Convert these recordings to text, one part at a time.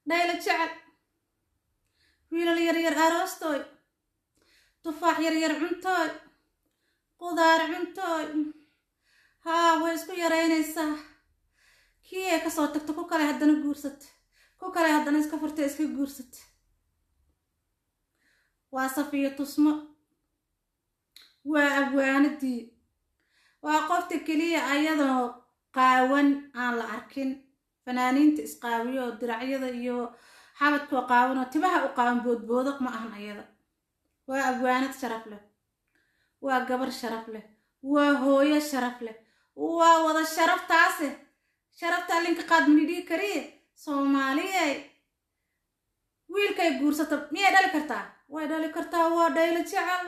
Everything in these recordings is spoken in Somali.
Dhaylo jecel, wiilal yaryar aroostooy, tufaax yaryar cuntooy, qudaar cuntooy. Haa, way isku yaraynaysaa. Kii ay kasoo tagto ku kale haddana guursata, ku kale haddana iska furtay, iska guursata. Waa Safiyo Tusmo, waa abwaanadii, waa qofta keliya ayadoo qaawan aan la arkin. Fanaaniinta isqaawiyo oo diracyada iyo xabadkoo qaawan oo timaha u qaawan boodboodo ma ahan ayada. Waa abwaanad sharaf leh, waa gabar sharaf leh, waa hooyo sharaf leh, waa wada sharaftaase. Sharaftaa linka qaad mani dhigi kariye. Soomaaliye, wiilkay guursata miyay dhali kartaa? Way dhali kartaa. Waa Dhaylo Jecel.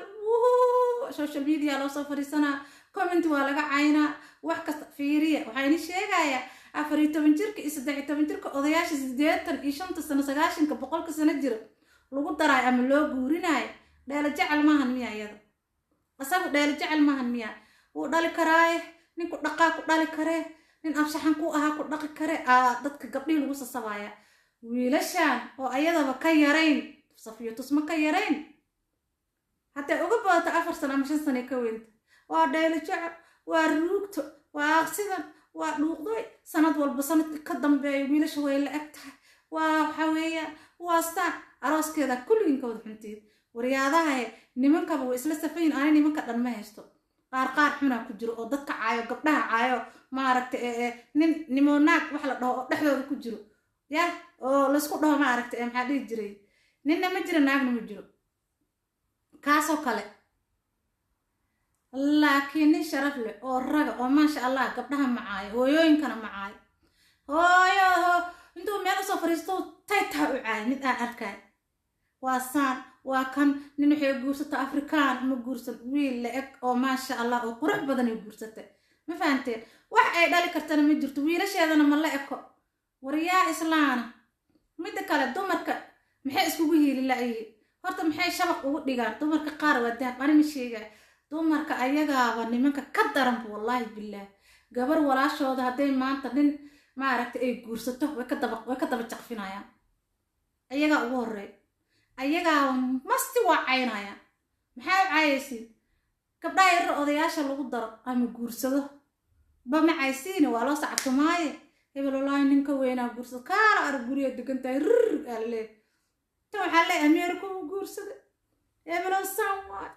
Social media loo soo fadhiisanaa, comment waa laga caynaa, wax kasta. Fiiriya, waxaa ini sheegayaa 14 jirka iyo 13 jirka, odayaasha 85-ta sano, 90-ka, 100-ka sano jira lagu daraayo ama loo guurinaayo. Dhaylo Jecel maahan miya iyada? Isagu Dhaylo Jecel maahan miya? Wuu dhali karaaye. Ninku dhaqaa ku dhali karee, nin abshaxan ku ahaa ku dhaqi kare. Aa dadka gabdhihii lagu sasabaaya. Wiilashan oo ayadaba ka yarayn, Safiyo Tusmo ka yarayn, hadday uga badato 4 sano ama 5 sano ka weynta, waa Dhaylo Jecel, waa ruugto, waa aqsidan, waa dhuuqdoy. Sanad walba sanadka ka dambeeyo wiilasha way la eg tahay. Waa waxa weeyaan, waa staan arooskeeda kulligiin ka wada xuntiid. Waryaadaha, nimankaba way isla safayin. Ani nimanka dhan ma haysto, qaar qaar xunaa ku jiro oo dadka caayo, gabdhaha caayo, maaragta, nin nimoonaag wax la dhaho oo dhexdooda ku jiro, yah, oo laysku dhaho, maaragta, maxaa dhihi jiray, ninna ma jiro, naagna ma jiro, kaasoo kale. Laakiin nin sharaf leh oo raga oo maasha Allah, gabdhaha macaayo, hooyooyinkana macaayo, hooyo intuu meel usoo fariisto taytaha u caayo, mid aan arkay waa saan. Waa kan nin waxay guursata Afrikaan ma guursan, wiil la eg oo maasha Allah oo qurux badan ay guursatay. Ma fahanteen? Wax ay dhali kartana ma jirto, wiilasheedana ma la eko. Waryaa islaana, midda kale, dumarka maxay iskugu hiili la-yihiin horta? Maxay shabaq ugu dhigaan dumarka qaar? Waa dahab. Ani ma sheegaya, dumarka ayagaaba nimanka ka daranba, wallaahi bilaah. Gabar walaashooda hadday maanta nin, maaragtay, ay guursato, way ka daba jaqfinayaan. Ayagaa ugu horreey, ayagaaba masti waa caynayaan. Maxaa u caayaysiin gabdhaha yarar odayaasha lagu daro ama guursado ba macaysiine? Waa loo sacabtumaaye. Hebel wallaahi ninka weynaa guursado, kaala arag, guriga degan tahay, rir aa laleeyahay. Tan waxaa leeyahay Ameerika uu guursaday, hebelow saan waay,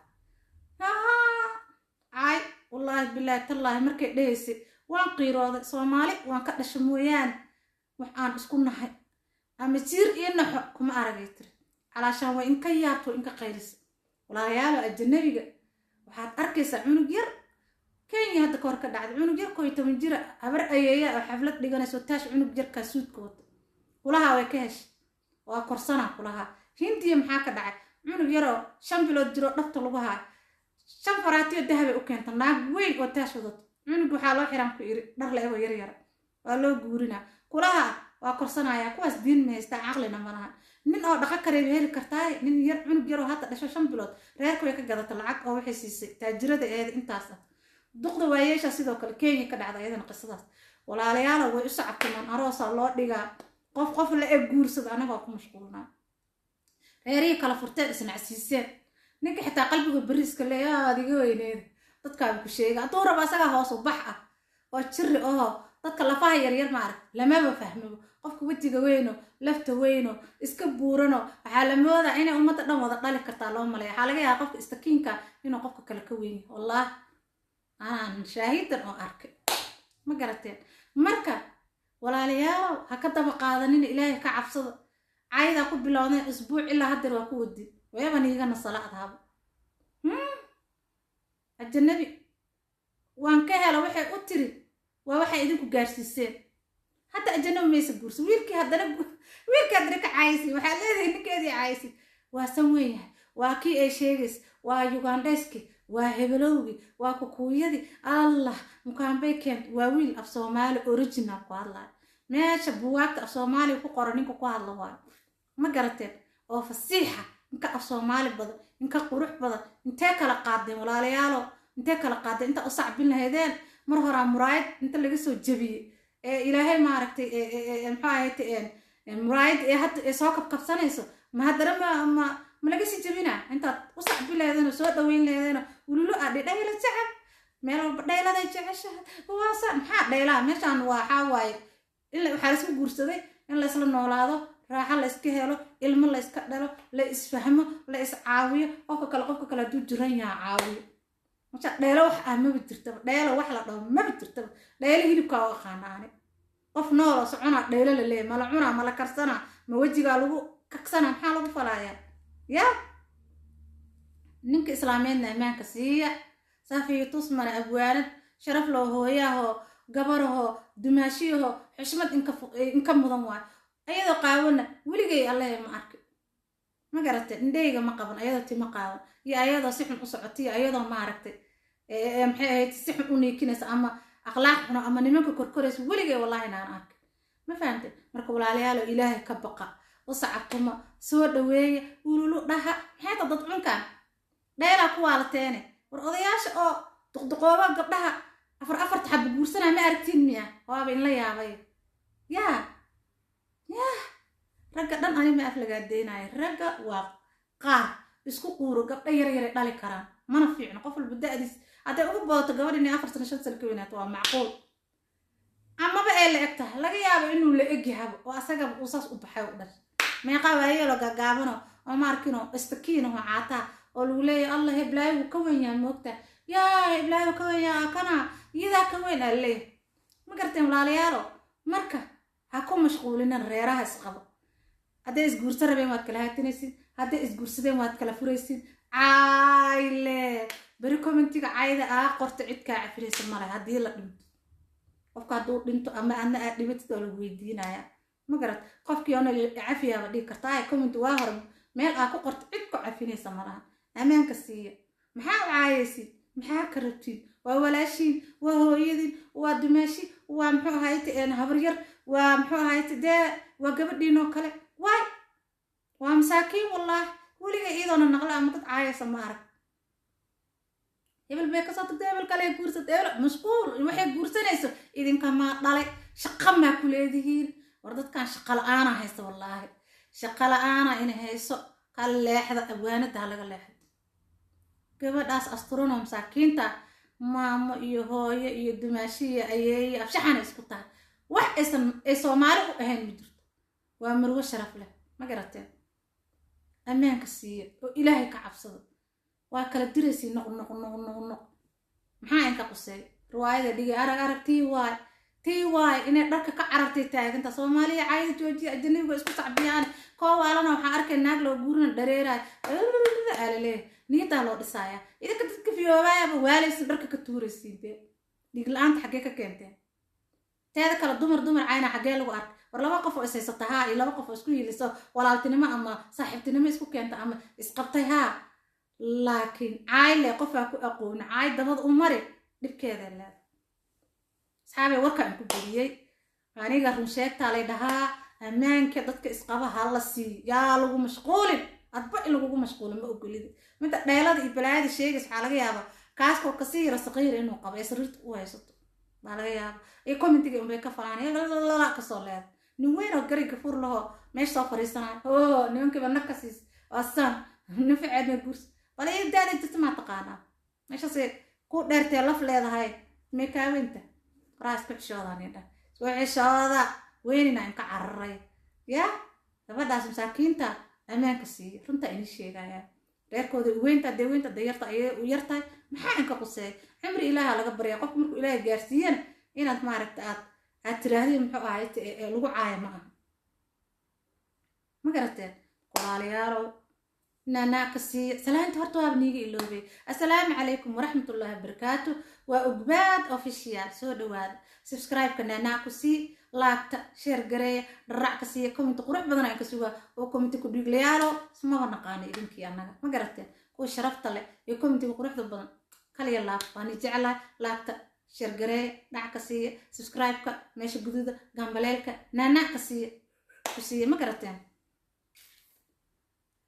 caay. Wallaahi bilaahi tallaahi, markay dhehaysay waan qiirooday. Soomaali waan ka dhasha mooyaane, wax aan isku nahay ama jiir ii naxo kuma aragay tiri. Calaashaan waa inka yaabto, inka qaylisa. Walaalayaalo, ajanabiga waxaad arkaysaa cunug yar. Kenya hadda kahor ka dhacday, cunug yar 11 jira, habar ayeeya oo xaflad dhiganayso, taash cunug yarkaa suudka wata kulahaa way ka heshay, waa korsanaa kulahaa. Hindiya maxaa ka dhacay? Cunug yaroo 5 bilood jiroo dhabta lagu haayo, shan faraatiyo dahabay u keenta naag weyn oo taash wadato. Cunug waxaa loo xiraan ku iri dhar la ego yar yara, waa loo guurinaa kulaha, waa korsanayaa. Kuwaas diin ma haystaa, caqlina ma laha. Nin oo dhaqo kareeba heli kartaaye, nin yar, cunug yaroo hadda dhasho 5 bilood, reerka way ka gadata lacag oo waxay siisay taajirada eeda intaas ah. Duqda waayeesha sidoo kale Kenya ka dhacda iyadana qisadaas. Walaalayaalo, way u sacabtamaan, aroosaa loo dhigaa, qof qof la eg guursada. Anagoo ku mashquulnaa reerihii kala furteen, isnacsiiseen. Ninka xitaa qalbiga beriiska leeya adiga weyneeda dadkaaba ku sheega. Hadduu rabo asagaa hoos u bax ah oo jiri oho, dadka lafaha yaryar maarag lamaba fahmabo. Qofka wejiga weyno, lafta weyno, iska buurano, waxaa la moodaa inay ummadda dhan wada dhali kartaa loo malaya. Waxaa laga yaabaa qofka istakiinka inuu qofka kale ka weyn yahay. Wallahi anaan shaahidan oo arkay. Ma garateen? Marka walaalayaalow, ha ka daba qaadanina, Ilaahay ka cabsada. Caydaa ku bilowdeen isbuuc ilaa haddeer waa ku wadin, weeban iiga nasala adhaba. Ajanabi waan ka hela waxay u tiri, waa waxay idinku gaarsiiseen. Hadda ajanabi maysa guursa, wiilkii haddana, wiilkii haddana ka caayisay. Waxaa leedahay ninkeedii caayisay, waa san weyn yahay, waa kii ay sheegaysa, waa Ugandhayski, waa hebelowgii, waa kukuuyadii. Allah mukaambay keent. Waa wiil af Soomaali original ku hadlaayo, meesha buwaagta af Soomaaliya ku qoran ninka ku hadla waayo. Ma garateen? Oo fasiixa, inka af Soomaali badan, inka qurux badan. Intee kala qaadeen, walaalayaalo? Intee kala qaadeen? Inta u sacbin lahaydeen mar horaa muraayad inta laga soo jebiyey ee Ilaahay, maaragtay, muxuu ahayte, Muraayad ee hadda ee soo kabkabsanayso, ma haddana ma laga sii jebinaa? Intaad u sacbi leheedeen oo soo dhaweyn leheedeen, ululu adhi dhayla jecel, meel walba dhayladay jeceshahay. Waasa maxaa dhaylaa meeshaan? Waxaa waaye in waxaa laisku guursaday in laysla noolaado, raaxo la iska helo, ilmo la iska dhalo, la isfahmo, la iscaawiyo. Qofka kale, qofka kale hadduu jiran yaha caawiyo. Marka dheelo wax ah maba jirtaba, dheelo wax la dhaho maba jirtaba. Dheelo hilibkaa u aqaana ani. Qof nool oo soconaa dheelo la leeyahy, mala cunaa, mala karsanaa, ma wejigaa lagu kaksanaa, maxaa lagu falayaa? Yaa ninka islaameedna ammaanka siiya. Safiyo Tusmana abwaanad sharaf loo, hooyaahoo, gabarahoo, dumaashiyahoo, xushmad inka mudan waayo. Ayadoo qaawana weligay Allahe ma arki, ma garatay? Indheyga ma qaban ayadoo timo qaawan iyo ayadoo si xun u socotay iyo ayadoo maaragtay maxay ahayd si xun u niikinaysa ama akhlaaq xuno ama nimanka korkoraysa. Weligay wallahi naan arki, ma fahamtay? Marka walaalayaalo, Ilaahay ka baqa, u sacabtuma, soo dhaweeya, ululu dhaha. Maxay ta dad cunkan dheelaa ku waalateene? War odayaasha oo duqduqooba gabdhaha afar afarta xaba guursanaa ma aragtiin miya? Waaba inla yaabay. Yaa yah, ragga dhan ani ma aflagaadeynaayo. Ragga waa qaar isku quuro, gabdho yar yaray dhali karaan, mana fiicno. Qof walba da-diis hadday ugu badato gabadh inay 4 sano 5 sano ka weynaato waa macquul, amaba ee la eg tahay. Laga yaabo inuu la eg yahaba oo asagaba uu saas u baxay u dhashay. Meeqaa waayeelo gaagaabano oo maarkino istakiinaho caataa oo lagu leeyahay, "Allah, heblaayo wuu ka weyn yahay, moogta yaa, heblaayo ka weyn yahay, kana iyadaa ka weyn," aa leeyahay. Ma garteen walaalayaalo? Marka ha ku mashquulinan reeraha isqabo. Hadday isguursan rabeen waad kala haatinaysid, hadday isguursadeen waad kala furaysid. Cayle beri commentiga cayda aa qorta cid kaa cafinaysa male. Haddii la dhinto, qofka hadduu dhinto ama adna aad dhibatid, waa lagu weydiinaya, ma garat? Qofkii ona cafiyaaba dhigi karta ay comment waa hore meel aa ku qorto, cid ku cafinaysa malaha. Ammaanka siiya. Maxaa u caayaysid? Maxaa ka rabtiin? Waa walaashiin, waa hooyadin, waa dumaashi, waa muxuu ahayte habaryar, waa muxuu ahayte dee waa gabadhiinoo kale. Waay waa masaakiin wallaah. Weliga iyadoona naqle ama dad caayaysa ma arag. Hebel bay kasoo tagtay, hebel kale guursatay, hebel mashquul. Waxay guursanayso idinkamaa dhalay, shaqa maa ku leedihiin? War dadkan shaqa la-aana haysta, wallaahi shaqa la-aana inay hayso. Ka leexda abwaanada, ha laga leexdo gabadhaas asturanoo masaakiinta. Maamo iyo hooyo iyo dumaashi iyo ayeeye abshaxana isku tahay, wax aysan ay Soomaali u ahayn ma jirto. Waa marwo sharaf leh, ma garateen? Ammaanka siiya oo Ilaahay ka cabsado. Waa kala diraysay. Noq noq noq noq noq, maxaa inka quseey? Riwaayada dhigay arag arag, tii waay, tii waay inay dharka ka carartay taaganta. Soomaaliya caayada joojiya, ajanabiga isku sacbiyaan. Koo waalana waxaa arkay naag loo guurina dhareeraay aalaleeyahay, niyadaa loo dhisaaya. Idinka dadka fiyoobaayaba waalaysin, dharka ka tuuraysiin dee. Dhiig la-aanta xaggee ka keenteen? Teeda kale, dumar dumar cayna xaggee lagu arkay? War laba qof oo ishaysata haa, iyo laba qof oo isku hiiliso, walaaltinimo ama saaxiibtinimo isku keenta ama isqabtay haa, laakiin cayle qofaa ku aqooni caay dabada u mari, dhibkeeda leeda. Asxaabay, warkaan ku geliyey aniga run sheegtaa lay dhahaa. Ammaanka dadka isqaba ha la siiyo, yaa lagu mashquulin. Adba in lagugu mashquulin ma ogolidi. Midda dheelada iyo balaayada sheegaysa waxaa laga yaabaa kaaskoo kasii yara saqiira inuu qabo ee sariirta u haysato baa laga yaaba. Iyo commentiga unbay ka falaan kasoo leeda. Nin weyn oo gari gafur lahoo meesha soo fariisanayo oo nimankiiba nag ka siis asaan nin ficeedna guursa. Bal iyo daada jirta maa taqaanaa? Meeshaasay ku dheertee laf leedahay meekaaweynta. Qoraa isku xishooda, nin dhah isku xishooda, weynina inka cararay. Yaa gabadhaas masaakiinta ammaanka siiya. Runtaa inii sheegaya, reerkooda weynta dee weynta dee yarta ayay u yartahay. Maxaa inka quseeya? Cimri Ilaaha laga barya. Qofka markuu Ilaahay gaarsiiyana inaad maaragta aad tiraahdiin muxuu ahayd ee lagu caaya ma aha, ma garateen? Walaalayaalow, naanaa siiya salaanta. Horta waaba niiga iloobay. Assalaamu calaykum waraxmatullaahi wabarakaatu. Waa Ogbaad Official, soo dhawaada. Subscribe-ka naanaa ku sii, laagta share gareeya, dharac ka siiya, comment qurux badan aan ka sugaa oo comment ku dhiiglayaalo ismaba naqaano idinkii annaga, ma garateen? Kuwa sharafta leh iyo commentiga quruxda badan kaliya laab waani jeclahay. Laagta share gareeya, dhac ka siiya, subscribe-ka meesha gududa, gambaleelka naanaa ka siiya ku siiya, ma garateen?